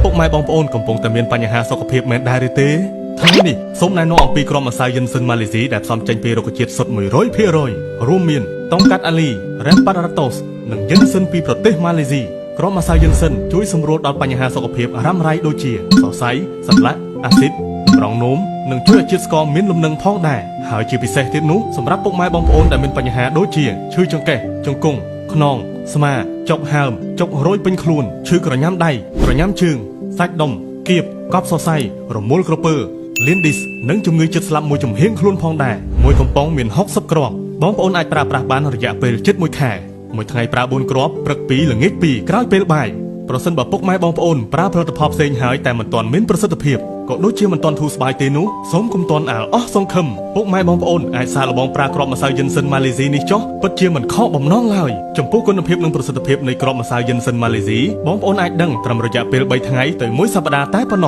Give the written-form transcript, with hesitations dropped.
ពុកម៉ែបងប្អូនកំពុងតែមានបញ្ហាសុខភាពមែនដែរឬទេថ្ងៃនេះសូមណែនាំអំពីក្រុមម្សៅយិនស៊ិនម៉ាឡេស៊ីដែលផ្សំចេញពីរុក្ខជាតិសុទ្ធ100%រួមមានតុងកាត់អាលីរ៉េមប៉ារ៉ាតូសនិងយិនស៊ិនពីប្រទេសម៉ាឡេស៊ីក្រុមម្សៅយិនស៊ិនជួយសម្រួលដល់បញ្ហាសុខភាពរ៉ាំរ៉ៃដូចជាសរសៃសន្លាក់អាស៊ីតតម្រងនោមនិងជួយឲ្យជាតិស្ករមានលំនឹងផងដែរហើយជាពិសេសទៀតនោះសម្រាប់ពុកម៉ែបងប្អូនដែលមានបញ្ហាដូចជាឈឺចង្កេះជង្គង់ខ្នងស្មាចុកហើមចុករោយពេញខ្លួនឈឺក្រញាំដៃក្រញាំជើងសាច់ដុំគៀបកប់សរសៃរមួលក្រពើលៀនឌីសនិងជំងឺចិត្តស្លាប់មួយចំហៀងខ្លួនផងដែរមួយកំប៉ុងមាន60គ្រាប់បងប្អូនអាចប្រើប្រាស់បានរយៈពេលជិត1ខែមួយថ្ងៃប្រើ4គ្រាប់ព្រឹក2ល្ងាច2ក្រោយពេលបាយប្រសិនបើពុកម៉ែបងប្អូនប្រើផលិតផលផ្សេងហើយតែមិនទាន់មានប្រសិទ្ធភាពក៏ដូចជាមិនទាន់ធូរស្បើយទេនោះសូមកុំទាន់អាលអស់សង្ឃឹមពុកម៉ែបងប្អូនអាចសាកល្បងប្រើគ្រាប់ម្សៅយិនស៊ិនម៉ាឡេស៊ីនេះចុះពិតជាមិនខកបំណងឡើយចំពោះគុណភាពនិងប្រសិទ្ធភាពនៃគ្រាប់ម្សៅយិនស៊ិនម៉ាឡេស៊ីបងប្អូនអាចដឹងត្រឹមរយៈពេល3ថ្ងៃទៅ1សប្តាហ៍តែប៉ុណ្ណោះ។